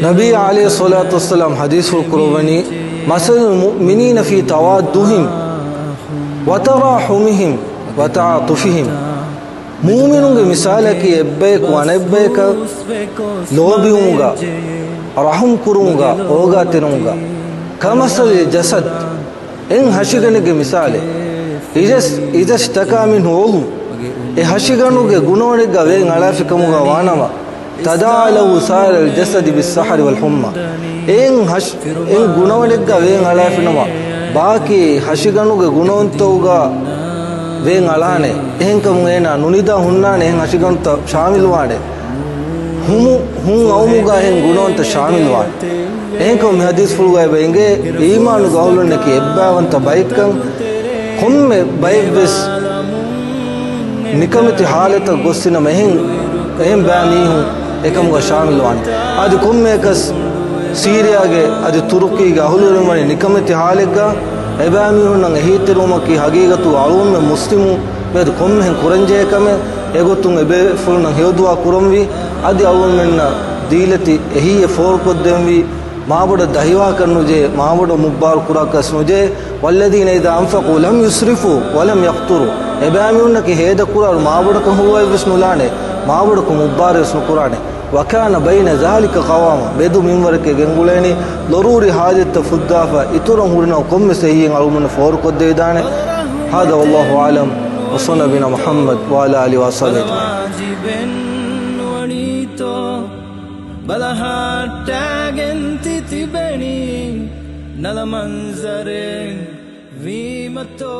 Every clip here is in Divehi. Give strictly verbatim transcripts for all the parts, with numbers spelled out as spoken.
ނަބީ ޢަލައިހިއްޞަލާތު ވައްސަލާމް ޙަދީޘްފުޅު ކުރައްވަނީ، "މަސަލުލް މުއުމިނީނަ ފީ ތަވާއްދުހިމް ވަތަރާޙުމިހިމް ވަތަޢާޠުފިހިމް." މުއުމިނުންގެ މިސާލަކީ އެއްބަޔަކު އަނެއްބަޔަކަށް ލޯބިވުމުގަ، ރަޙުމް ކުރުމުގަ، އޯގާތެރިވުމުގަ، ކަމަސަލި ޖަސަދް، އެއް ހަށިގަނޑެއްގެ މިސާލެއް. އިޒަސް، އިޒަސް ތަކާ މިން ހުވަލު، އެ ހަށިގަނޑުގެ ގުނަވަނެއްގަ ވޭން އަޅާފި ކަމުގަ ވާނަމަ، ތަދާޢާ ލަހޫ ސާއިރަލް ޖަސަދި ބިއްސަހަރި ވަލް ޙުއްމާ. އެއިން ހަށި، އެއިން ގުނަވަނެއްގަ ވޭން އަޅާފިނަމަ، ބާކީ ހަށިގަނޑުގެ ގުނަވަންތައުގަ ވޭން އަޅާނެ. އެހެންކަމުން އޭނާ ނުނިދާ ހުންނާނެ އެހެން ހަށިގަނޑުތައް ޝާމިލްވާނެ. ހުމު، ހުން އައުމުގަ އެހެން ގުނަވަންތައް ޝާމިލްވާނެ. އެހެންކަމުން މި ޙަދީޘްފުޅުގައި އެބަ އެނގޭ، އީމާނުގެ އަހުލުންނަކީ އެއްބައިވަންތަ ބައެއްކަން. ކޮންމެ ބައެއްވެސް ނިކަމެތި ޙާލަތަށް ގޮއްސިނަމަ އެހެން، އެހެން ބައިމީހުން އެކަމުގަ ޝާމިލްވާނެ. އަދި ކޮންމެއަކަސް ސީރިޔާގެ އަދި ތުރުކީގެ އަހުލުވެރިން ވަނީ ނިކަމެތި ޙާލެއްގަ، އެބައިމީހުންނަށް އެހީތެރިވުމަކީ ޙަޤީޤަތުގަ އަޅުގަނޑުމެން މުސްލިމުން މިއަދު ކޮންމެހެން ކުރަންޖެހޭ ކަމެއް. އެގޮތުން އެބޭފުޅުންނަށް ހެޔޮދުޢާ ކުރަންވީ، އަދި އަޅުގަނޑުމެންނަށް ދީލަތި އެހީއެއް ފޯރުކޮށްދޭންވީ. މާބޮޑަށް ދަހިވާކަށް ނުޖެހޭ، މާބޮޑަށް މުއްބާރު ކުރާކަސް ނުޖެހޭ. والذين إذا أنفقوا لم يسرفوا ولم يقتروا. އެބައިމީހުންނަކީ ހޭދަކުރާއިރު މާބޮޑަކަށް ހުޅުވައެއްވެސް ނުލާނެ، މާބޮޑަކަށް މުއްބާރުވެސް ނުކުރާނެ. وكان بين ذلك قواما. މެދު މިންވަރަކަށް ގެންގުޅޭނީ ޟަރޫރީ ޙާޖަތްތައް ފުއްދާފަ، އިތުރަށް ހުރިނަމަ ކޮންމެސް އެހީއެއް އަޅުގަނޑުމެންނަށް ފޯރުކޮށްދެވިދާނެ. هذا والله أعلم، وصلى بنا محمد وعلى آله وصحبه أجمعين. ވާޖިބެއް ނުވަނީތޯ؟ ބަލަހައްޓާގެން ތި ތިބެނީ ނަލަ މަންޒަރެއް ވީމަތޯ؟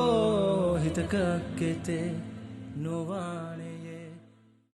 ހިތަކަށް ކެތެއް ނުވާނެ.